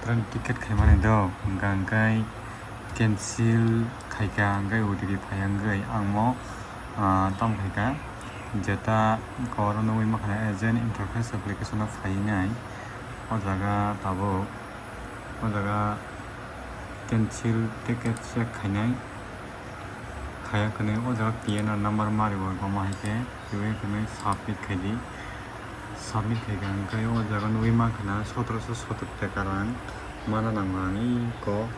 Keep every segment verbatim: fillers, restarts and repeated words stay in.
Train ticket khaimani do, hwnkha hwnkhe cancel khaikha, hwnkhe O T P phaiya wngwi ang mo, ah, tamo khaikha, jeta koboro nugwi mankha na agent interface application o phaiwi nai. O jaga tabuk, o jaga cancel ticket check khainai. Khaya kwnwi o jaga P N R number ma rwo, omo hai khe twiwi kwnwi submit khai di. Submit khai kha hwnkhe o jaga nugwi mankha na sotroso sotor taka rang mana nango ang iko.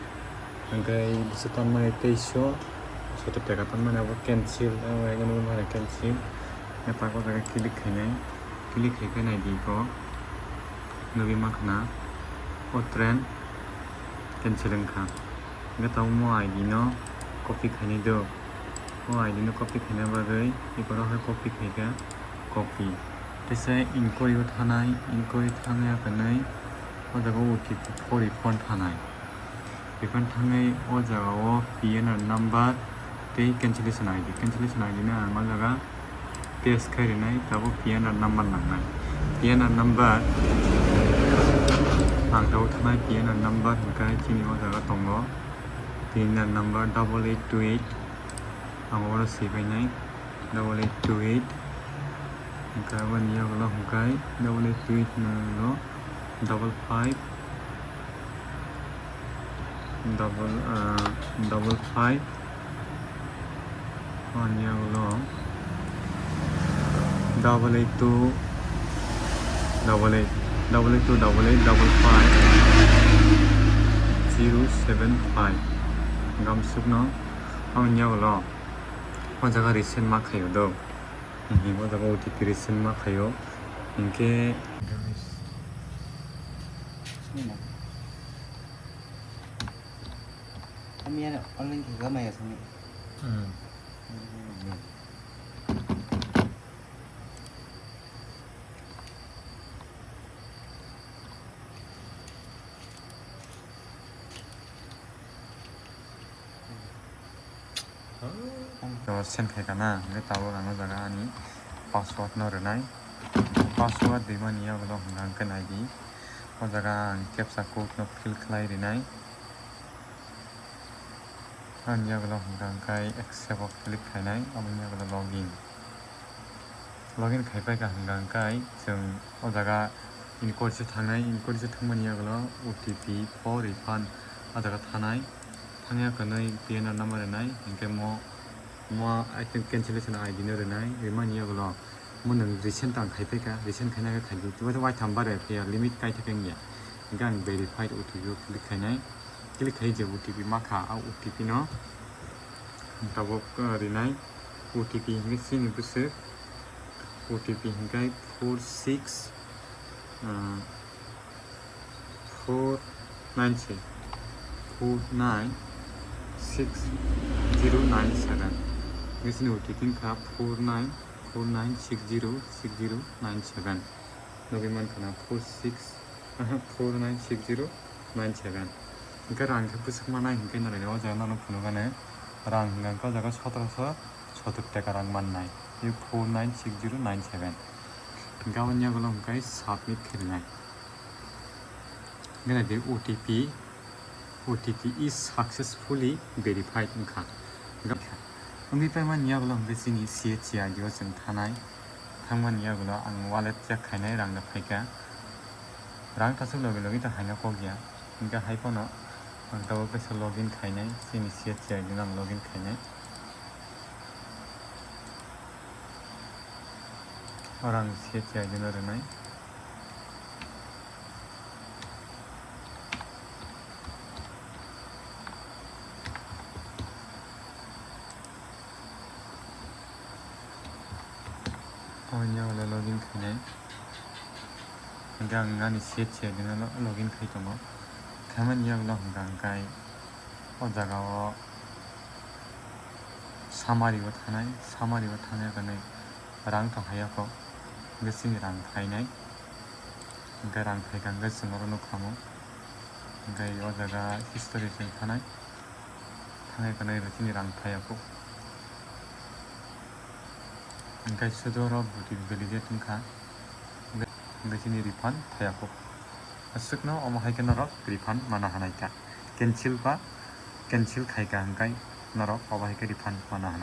Hwnkhe bwswk tanmani teiso sotor taka tanmani abo cancel, abo hai khe nugwi mankha cancel. Hwnkhe tak o jaga click khainai, click khai khe nai di iko. Nugwi mankha na o train cancel wngkha. Hwnkhe tabuk mo I D no copy khainai do. O I D no copy khaina bagwi ikorok hai copy khaikha, copy. Teisa inquiry o thanai, inquiry thangya kwnwi o jaga O T P for refund thanai. Refund thangwi o jaga o P N R number tei cancellation I D, cancellation I D no ang o jaga paste khai rinai, tabuk P N R number nangnai. P N R number ang tabuk thanai, P N R number hwnkhe chini o jaga tongo. P N R number double eight two eight, ang oro swi painai, double eight two eight. Hwnkhe aboni yagulo hwnkhe double eight two eight no double five, double, ah, double five, ani yagulo double eight two double eight, double eight two double eight double five zero seven five. Gamsukno aboni yagulo o jaga resend ma khaio do. Mhm, o jaga O T P resend ma khaio. Hinkhe Ami ano online khe ga maya sani. Hmm. To send khai kana, hwnkhe tabuk ang o jaga ani password no rwnai. Password rimani yagulo hwnkha hwnkhe nai di. O jaga ang captcha code no fill khlai rinai. Ani yagulo hwnkha hwnkhe accept o click khainai, aboni yagulo login. Login khaipai kha hwnkha hwnkhe chwng o jaga inquiry se thangnai, inquiry se thangmani yagulo O T P for refund o jaga thanai. Thangya kwnwi P N R number rwnai, hinkhe mo, mo I think cancellation I D no rwnai, rwmani yagulo mo nwng resend tang khaipai kha, resend khaina khe khaidi, tei waitham bare phiya limit kaithak wngya, hinkhe ang verified O T P o click khainai, click khai je O T P ma kha, a O T P no tabuk, uh, rwnai, O T P hinkhe chini bwswk, O T P hinkhe four six, uh, four nine six, four nine six zero nine seven. Nini O T P wngkha four nine four nine six zero six zero nine seven. Nugwi mankha na four six, aha, four nine six zero nine seven. Hwnkhe rang khe bwswk manai hinkhe nini o jaga no phunukgani rang hwnkha hwnkhe o jaga sotroso sotor taka rang mannai. Four nine six zero nine seven. Hwnkhe aboni yagulo hwnkhe submit khe rwnai. Hwnkhe naidi O T P, O T P is successfully verified wngkha. Wngwi paimani yagulo hwnkhe chini C H C I D o chwng thanai. Thangmani yagulo ang wallet check khainai, rang da phaikha. Rang thasuk logi logi ta haino kokya. Hwnkhe hai phano ang tabuk kaisa login khainai, chini C H C I D no ang login khainai. Oro ang C H C I D no rwnai. Aboni yagulo login khainai. Hwnkhe ang ani C H C I D no lo-, login khai tongo. Khaimani yagulo hwnkha hwnkhe o jaga o summary o thanai, summary o thangya kwnwi rang tong hai o kok. Hwnkhe chini rang phainai. Hwnkhe rang phaikha hwnkhe chwng oro nukha mo. Hwnkhe o jaga history chwng thanai. Thangwi kwnwi chini rang phaiya kok. Hwnkhe sudo oro buti validate wngkha. Hwnkhe chini refund phaiya kok. Aswkno omo hai khe norok refund mana hwnai kha. Cancel ba cancel khai kha hwnkhe norok obo hai khe refund mana hwnai.